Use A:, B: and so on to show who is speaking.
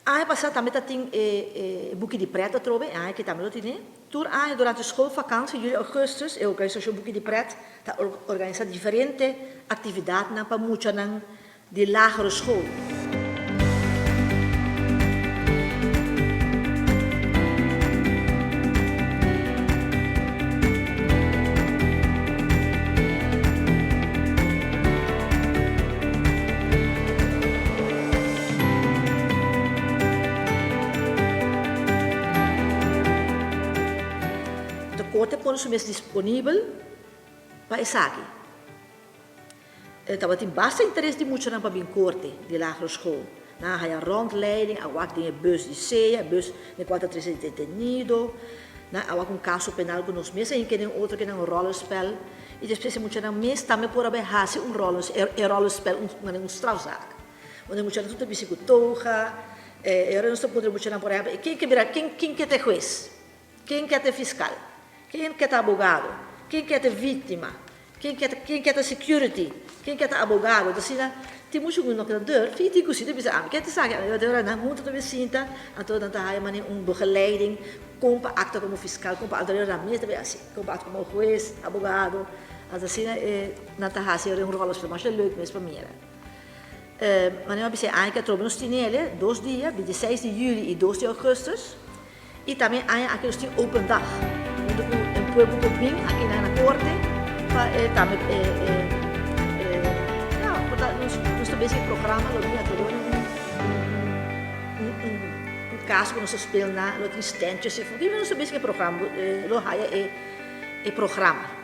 A: Aña pasá tambe ta tin e buki di prèt atrobe, e aña aki tambe lo tine. Tur aña durante schoolvakantie, juli, augustus, e organisashon Buki di Prèt ta organisá diferente aktividatnan pa muchanan di lagere school. De korte pone su mes disponibel pa esaki. E tabatin basta interes di muchanan pa bin korte di lagere school. Nan a haya rondleiding, a wak den e bus di sea, e bus den cual ta trece detenido. Nan a wak un caso penal cu nos mes a hinca den otro kinan un rollenspel. Y despues e muchanan mes tambe por a bay haci un rollen, e rollenspel, un, manera un strafzaak. Unda e muchanan tur ta bisti cu toga, e ora nos ta puntra e muchanan por ehempel, ken ke bira, ken, ken ke ta e hues? Ken ke ta e fiscal? Ken ke ta abogado? Ken ke ta e victima? Ken ke ta, ken ke ta security? Ken ke ta abogado? Ta asina, tin muchu ku no ke ta durf, i tin ku si ta bisa ami ke ta esaki, ami ta ora nan huntu ta bin sinta, anto nan ta haya manera un begeleiding kon pa actua komo fiscal, kon pa actua, nan mes ta bin hasi, kon pa actua komo hues, abogado, anto asina e nan ta hasi un rollenspel masha leuk mes pa mira. Manera mi a bisa e aña ke atrobe nos tine ele, dos dia, bintiseis di juli i dos di augustus. Y tambe aña aki nos tin open dag, unda cu e pueblo por bin aki na na corte pa e tambe e e e ya por ta nos nos ta bezi e programa lo bin atrobe un un un un caso cu nos ta speel na lo tin standjes y nos ta bezi e programa lo haya e e programa.